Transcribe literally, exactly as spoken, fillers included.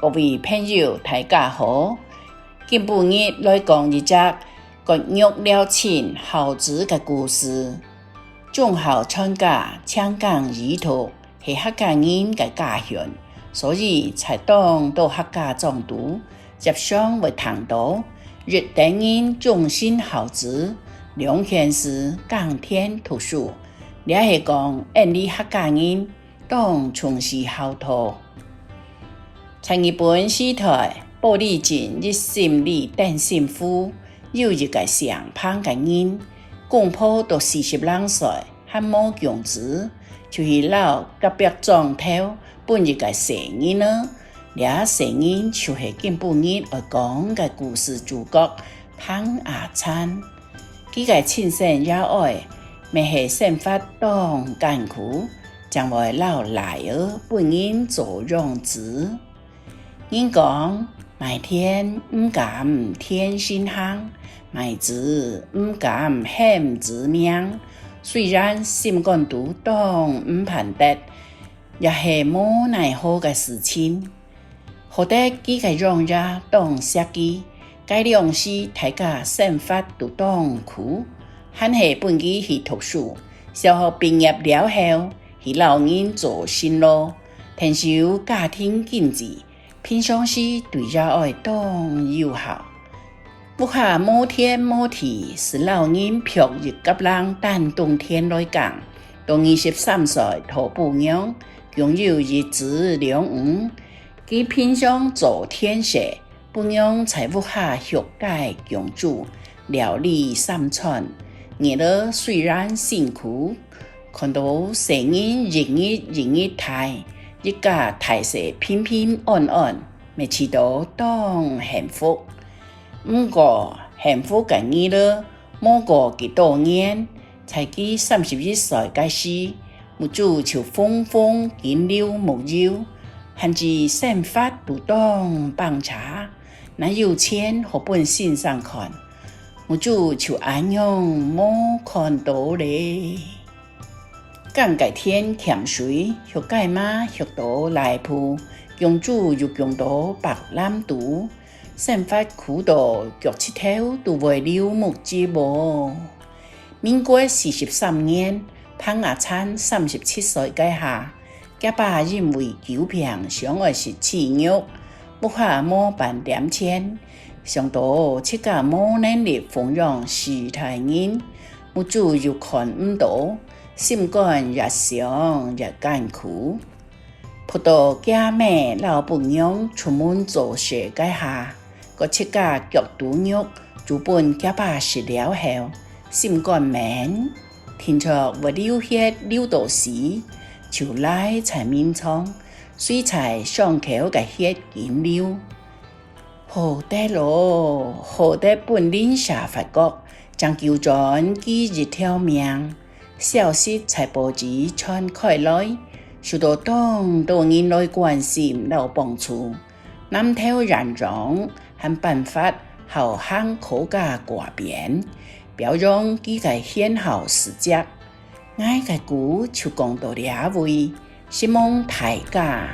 各位朋友，大家好！今晡日來講一隻割肉療親孝子个故事。忠孝傳家，青耕醫讀，係客家人个家訓，所以在當多客家莊肚，輒常會聽到：「一等人忠心孝子，兩件事耕田讀書」。這係講𫣆俚客家人 當重視孝道。在日本時代，埔里鎮一心里等新戶有一個姓彭个人，公婆到四十零歲還無降子，就去摎隔壁莊頭分一個細人仔。這細人就係今晡日愛講个故事主角彭阿燦。 佢个親生爺哀，乜係生活當艱苦，正會摎倈仔分人做養子。人講：「賣田毋敢田心行，賣子毋敢喊子名。」雖然心肝肚當毋盼得，也係無奈何个事情。 好得佢个養爺當惜佢，該量時大家生活都當苦，還係分佢去讀書，小學畢業了後，去摎人做辛勞，𢯭手家庭經濟，平常時對爺哀當有孝。 屋下無田無地，斯摎人贌一甲零擔冬天來耕，到二十三歲討餔娘，共有一子兩女。佢平常做田事，餔娘在屋下畜雞供豬，料理三餐。日仔雖然辛苦，看到細人一日一日大，一家大細平平安安，乜試著當幸福。 毋過，幸福个日仔無過幾多年，在佢三十一歲該時，目珠就紅紅緊流目油，還係生活都當崩差，哪有錢好分先生看？目珠就恁樣無看著咧。耕个田欠水，畜雞嫲畜到拉匏，供豬又供到白睞肚， 生活苦到腳趾頭都會流目汁哦。民國四十三年，彭阿燦三十七歲該下，厥爸因為久病想愛食豬肉，屋下無半點錢，想到自家無能力奉養序大人，目珠又看毋著，心肝越想越艱苦。 仆到厥姆摎餔娘出門做事該下，割自家腳肚肉煮分厥爸食了後，心肝愐，定著會流血流到死，就賴在眠床，隨在傷口个血緊流。好得咯，好得分鄰舍發覺，正救轉佢一條命。 消息在報紙傳開來，受到當多人來關心摎幫助。南投縣長還頒發孝行可嘉掛匾，表揚佢个賢孝事蹟。𠊎个故就講到這位，承蒙大家。